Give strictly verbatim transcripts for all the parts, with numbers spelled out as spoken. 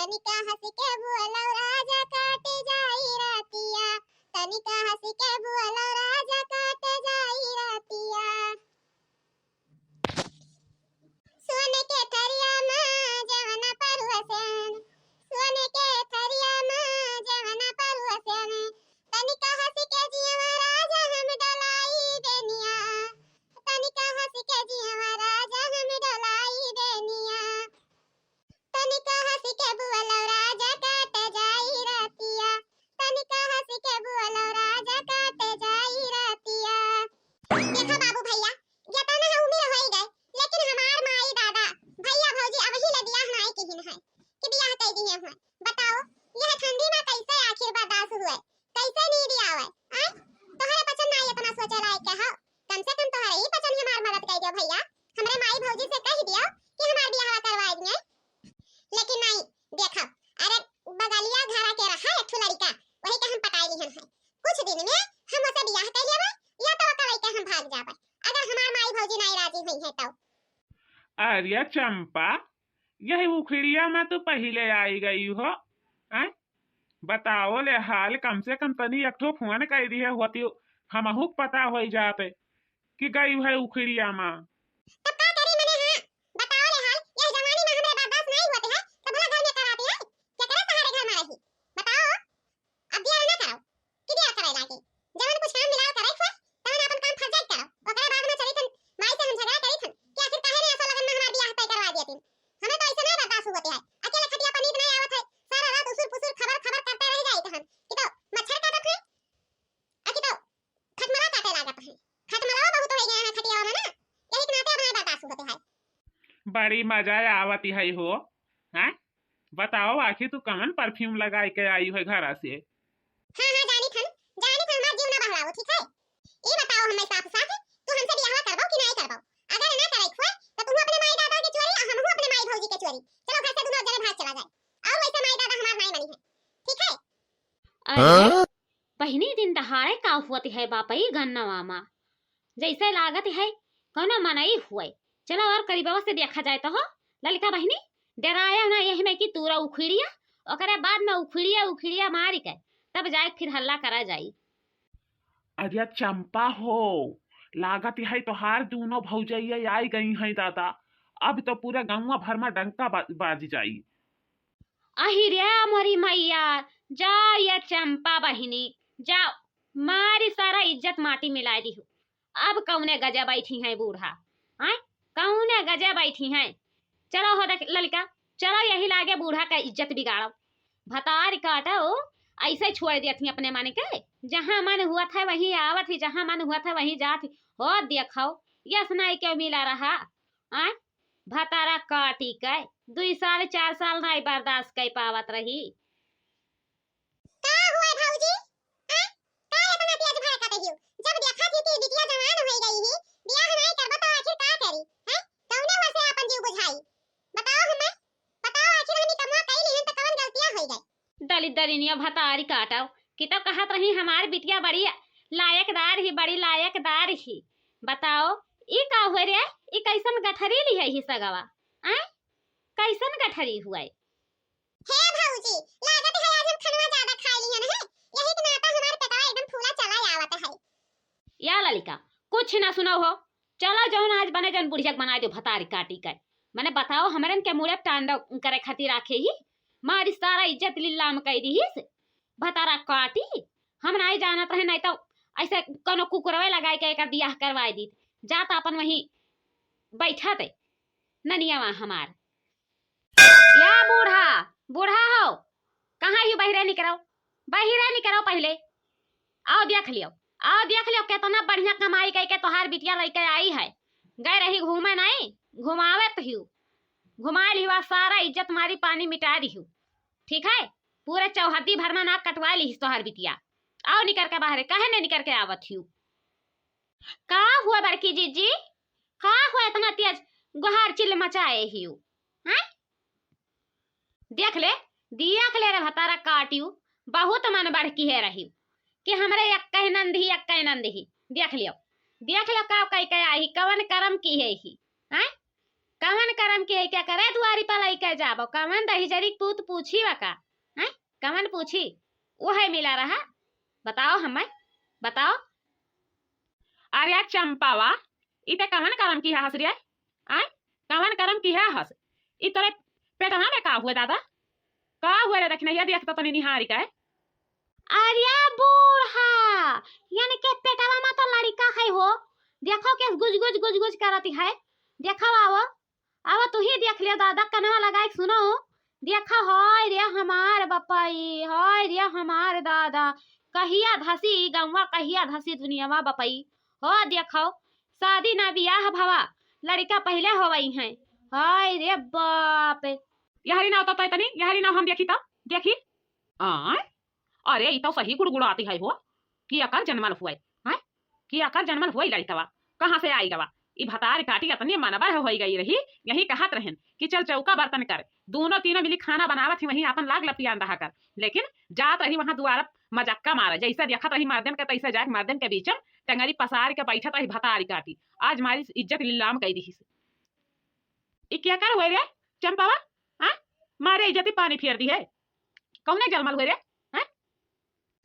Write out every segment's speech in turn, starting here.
तनिका हँस के बोलो राजा काटे जाई रतिया, तनिका हँस के बोलो राजा काटे जाई रतिया। सोने के थरिया मा जवन परुआ सेन, सोने के थरिया मा जवन परुआ सेन, तनिका हँस के जियवा राजा हम डोलाई देनिया, तनिका हँस के जियवा राजा हम डोलाई देनिया। तनिका हँस के बोलो राजा काटे जाई रतिया, तनिका हँस के बोलो राजा काटे जाई रतिया। देखा बाबू भैया, जेतना उमिर होइ गए, लेकिन हमार माई दादा, भैया भौजी अबही ले बियाह नाई किहिन है कि बियाह कइ दिहे हुए। बताओ, यह ठंडी मा कैसे आखिर बर्दाश्त हुए, कैसे नींद आवे? आय, तोहरे पचन नाई इतना सोचे लायक के हो, कम से कम तोहरे ही पचन हमार मदद कइ दियो भैया, हमरे माई भौजी से कहि दियो कि हमार बियाह करवाइ दिए। लेकिन नाई, देखा, अरे बगलिया घरा के रहा एक ठो लड़िका, वही के हम पटाई लिहन है। कुछ दिन में हम ओसे बियाह कइ लेबे, या तो ओकर लइके हम भाग जाबे, अगर हमार माई भौजी नाई राजी हुई है तो। अरे चंपा, यही उखड़िया मा तू पहिले आई गई हो, हैं? बताओ ले हाल, कम से कम तनी एक ठो फोन कइ दिहे होती, हमहू के पता होइ जाते कि गई है उखड़िया मा। तब का करी मने, हाँ? बताओ ले हाल, यह जवानी मा हमरे बर्दाश्त नाई होते है, तो भला घर में कराते हैं? केकरे सहारे घर मा रही? बताओ, अब बियाह ना करो, कि बियाह करे लागे? जवन कुछ काम मिलाव करे हुए, तवन आपन काम फर्जाई करो। ओकरे बाद मा चली थन, माई से हम झगड़ा करी थन कि आखिर काहे ने ऐसा लगन मा हमार बियाह तय करवा दिया तीन। हमें तो ऐसे नाई बर्दाश्त होते है। अकेले खटिया पर नींद नाई आवत है, सारा रात उसुर पुसुर खबर खबर करते रह जाई तहन कि तो मच्छर काटत है, आ कि तो खटमला काटे लागत है। खटमलवा बहुत होइ गए हैं खटिया मा ना, यही के नाते अब नाई बर्दाश्त होते है। बड़ी मजा आवत है हो, हैं? बताओ आखिर तू कवन परफ्यूम लगाई के आई है घरा से? हाँ, हाँ, जानी थन, जानी थन, हमार जीव ना बहलाओ, ठीक है? ई बताओ हमें साफ साफ, तू हमसे बियाहवा करबो कि नाई करबो? अगर ना करे हुए, तो तू अपने माई दादा के चोरी, और हमहू अपने माई भौजी के चोरी। चलो घर से दोनों जने भाग चला जाए। और वैसे माई दादा हमार नाई मनी है, ठीक है? अरे, हाँ? बहिनी दिन दहाड़े का हुअत है बापई गन्नवा मा? जैसे लागत है कौनो मनई हुए। चलो और करीबवा से देखा जाए तो हो। ललिका बहिनी, डराया ना यही में कि तूरा उखिड़िया, ओकरे बाद में उखिड़िया उखिड़िया मारी के तब जाए फिर हल्ला करा जाई। अरे चंपा हो, लागत है तोहार दूनो भौजैया आई गई हैं दादा, अब तो पूरा गौवा भर में डंका बा-, बाज जाई। अहि रे मोरी मैया, जा ये चंपा बहिनी, जा, मारी सारा इज्जत माटी मिलाइ दिहु। अब कौने गजे बैठी हैं बूढ़ा, हैं? कौने गजे बैठी हैं? चलो हो देख ललिका, चलो यही लागे बूढ़ा का इज्जत बिगाड़ो। भतार काटो, ऐसे छोड़ देत ही अपने मन के, जहाँ मन हुआ था वहीं आवत ही, जहाँ मन हुआ था वहीं जात ही। हो देखो, यस नाई क्यों मिला रहा, आय? भतारा काटी के दुई साल, चार साल नाई बर्दाश्त कइ पावत रही। का हुआ भौजी? आ? का इतना तेज भड़कत हियो? जब देखा थी कि बिटिया जवान होइ गई ही, बियाह नाई करबो तो आखिर का करी? हैं? कौने ओर से आपन जीव बुझाई? बताओ हमें, बताओ आखिर हमनी कमवा कई लिहन तो कवन गलतिया होइ गई? दलित दलिनिया भतारी काटो, कि तो कहत रही हमार बिटिया बड़ी लायकदार ही, बड़ी लायकदार ही। बताओ, ई का हुए रे? ई कैसन गठरी लिहे ही सगवा? आय? कैसन गठरी हुए? हे भौजी, लागत है आज हम खनवा ज्यादा खाइ लिहन है, यही के नाता हमार पेटवा एकदम फूला चला आवत है। या ललिका, कुछ ना सुनो हो, चलो जौन आज बने जौन बुढ़िया के बनाइ दियो भतारी काटी के। मने बताओ, हमरन के मुड़े तांडव करे खातिर राखे ही, मारी सारा इज्जत लीलाम कइ दिहिस। भतारा काटी, हम नाई जानत रहे, नाई तो ऐसे कौनो कुकुरवे लगाइ के एकर बियाह करवाइ दीत। जात आपन वहीं बैठत ननियावा हमार। या बूढ़ा, बूढ़ा हो, कहाँ ही बहिरे निकरो, बहिरे निकरो पहिले। आओ देख लियो, आओ देख लियो, केतना बढ़िया कमाई कइ के तोहार बिटिया लइके आई है। गए रही घूमे नाई, घुमावे तो हियो, घुमाए लिहवा, सारा इज्जत मारी पानी मिटाइ दिहू। ठीक है, पूरे चौहद्दी भर में नाक कटवाइ लिहिस तोहार बिटिया। आओ निकर के बाहरे, काहे नहीं निकर के आवत हियो? का हुआ बड़की जीजी, का हुआ इतना तेज गुहार चिल्ल मचाए हियो? हैं? देख ले, देख ले रे भतारा काटियो, बहुत मन बढ़की है रही कि हमरे एक कह नंद ही, एक कह नंद ही। देख लियो, देख लियो का कह के आई, कवन करम की है ही, हैं? कवन करम किहे, का करे दुआरी पर लइके जाबो? कवन दहिजरी पूत पूछी वा का? हैं? कवन पूछी? उहै मिला रहा। बताओ हमें, बताओ। अरे चंपावा, ई ते कवन करम किहा हस रे? आय, कवन करम किहा हस? ई तोरे पेटवा में का हुए दादा? का हुए रे? देखी नहीं, ये देख तो तनी निहारी का है। अरे बूढ़ा, यानी के पेटवा में तो लड़िका है हो। देखो के गुज गुज गुज गुज करती है। देखो आवो, आवो तू ही देख लियो दादा, कनवा लगाए के सुनो। देखो, हाय रे हमार बपई, हाय रे हमार दादा, कहिया धसी गौवा, कहिया धसी दुनियावा बपई। हो देखो, शादी ना बियाह भवा, लड़िका पहिले होवई हैं। हाय रे बाप। यहरी नाव तो तय तनी, यहरी नाव हम देखी तो, देखी। आय, अरे ई तो सही गुड़गुड़ाती है हो, कि अकर जन्मल हुए, हैं? कि अकर जन्मल हुए लड़िकवा, कहाँ से आई गवा? ई भतार काटी अतनी मनबर होइ गई रही, यही कहत रहन कि चल चौका बर्तन कर, दोनों तीनों मिली खाना बनावत ही, वहीं आपन लाग लपियान रहा कर। लेकिन जात रही वहाँ दुआरा मजाका मारे, जैसे देखत रही मर्दन के, तैसे जाके मर्दन के बीच में टंगरी पसार के बैठत रही भतार काटी। आज मारी इज्जत लीलाम कई दिहिस। ई क्या कर हुए रे चंपावा? हाँ, मारे इज्जत ही पानी फेर दी है। कौने जलमल हुए रे? हैं?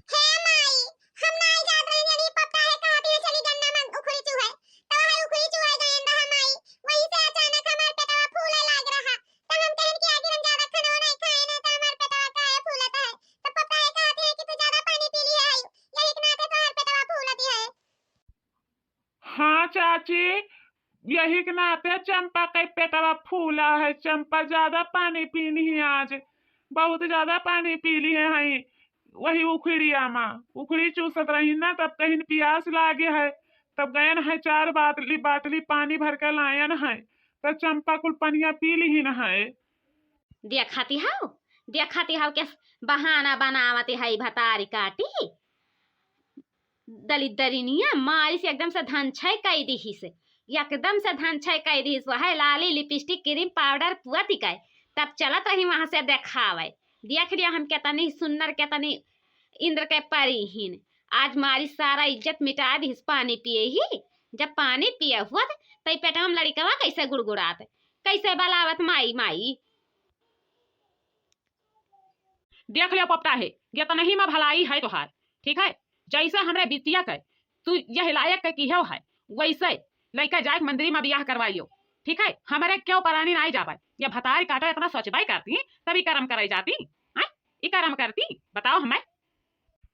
हे माई, हम नाई जात रहनी, अभी पप्पा है कहत है चली गन्ना में उखड़ी चुहे। तो है उखड़ी चुहे गए रहा माई, वही से अचानक हमार पेटवा फूले लाग रहा। तो हम कहन कि आखिर हम ज्यादा खाना नहीं खाए ना, तो हमार पेटवा काहे फूलत है? तो पप्पा है कहत है कि तू ज्यादा पानी पी ली है, यही के नाते तोहार पेटवा फूलत है। हाँ चाची, यही के नाते चंपा के पेटवा फूला है। चंपा ज्यादा पानी पीनी है आज, बहुत ज्यादा पानी पी ली है। हई वही उखड़िया मा उखड़ी चूसत रही ना, तब कहीं पियास लागे है, तब गयन है चार बाटली बाटली पानी भर के लायन है, तो चंपा कुल पनिया पी ली ही न है। देखती हौ, देखती हौ के बहाना बनावत है भतारी काटी। दलिद्दरिनिया मारी से एकदम से धनछय कई दिहिस, एकदम से धनछय कई दिहिस। वह लाली, लिपस्टिक, क्रीम पाउडर पुअत के तब चलत रही वहां से देखावे। देख लिया हम केतनी सुन्नर, केतनी इंद्र के परी हिन। आज मारी सारा इज्जत मिटा दिहिस पानी पिए ही। जब पानी पिए हुआ त तई पेटवा में लड़िकवा कैसे गुड़गुड़ात, कैसे बलावत माई माई। देख लियो पपटा है, ये तो नहीं माँ भलाई है तोहार, ठीक है? जैसे हमरे बिटिया के तू यह लायक के किहो है, वैसे लइका जाए मंदिर में बियाह करवाइयो, ठीक है? हमरे क्यों परानी नाई जावे, ये भतारी काटो इतना सोचबाई करती, तभी करम कराई जाती, हैं? ई करम करती, बताओ हमें।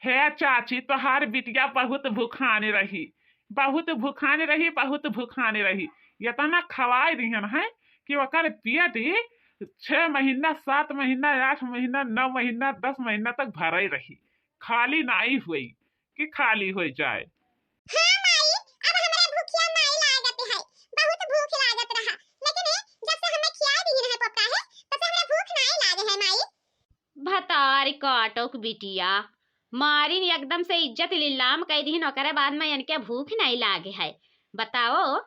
हे चाची, तोहार बिटिया बहुत भुखाने रही, बहुत भुखाने रही, बहुत भुखाने रही। इतना खवाए दिहन है कि ओकर पेट ही छह महीना, सात महीना, आठ महीना, नौ महीना, दस महीना तक भरे रही, खाली नाई हुई कि खाली हो जाए। हाँ माई, अब हमरा भूखिया नाई लागत है, बहुत भूख लागत रहा, लेकिन ए, जब से हमें खिया दी है पप्पा है, तब से हमरा भूख नाई लागे है माई। भतार काटोक बिटिया, मारिन एकदम से इज्जत लीलाम कई दिहिन, ओकरे बाद में इनके भूख नहीं लागे है। बताओ,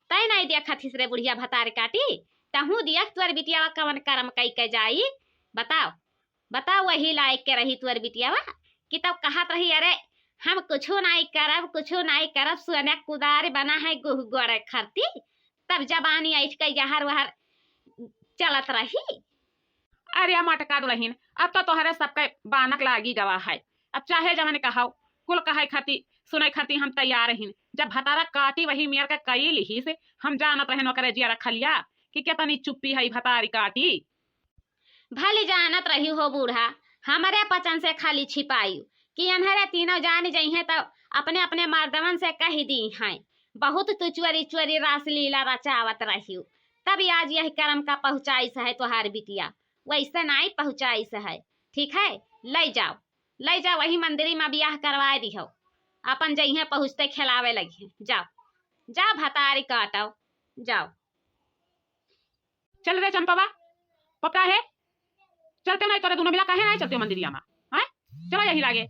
तय नहीं देखत हिस रे बुढ़िया भतार काटी, तहूँ देख तोर बिटियावा कवन करम कई के जाई। बताओ, बताओ, वही लायक के रही तोर बिटियावा कि तब कहत रही, "अरे हम कुछो नहीं करब, कुछो नहीं करब, सोना कुदार बना है गुह गोड़े खरती।" तब जबानी ऐठ के जहर वहर चलत रही। अरे मटका दुलहिन, अब तो तोहरे सबके बानक लागी गवा है। अब चाहे जवन कहो, कुल कहे खाती, सुने खाती हम तैयार रहिन। जब भतारा काटी वही मेर के कई लिहिस, हम जानत रहन ओकरे जिया रखलिया कि केतनी चुप्पी है भतारी काटी। भली जानत रही हो बूढ़ा, हमरे पचन से खाली छिपाई कि अनहरे तीनों जान जइहें तो अपने अपने मर्दवन से कह दी हैं। बहुत तू चोरी चोरी रासलीला रचावत रही, तब आज यही करम का पहुँचाइस है तोहार बिटिया, वैसे नाई पहुँचाइस है। ठीक है, ले जाओ, ले जाओ, वही मंदिरी में बियाह करवाए दिहो, अपन जइहें पहुँचते खेलावे लगिहें। जाओ, जाओ भतारी काटो, जाओ। चल रे चंपवा, पपटा है, चलते नहीं तोरे दोनों मिला काहे नहीं चलते मंदिरिया में, हैं? चलो यही लागे।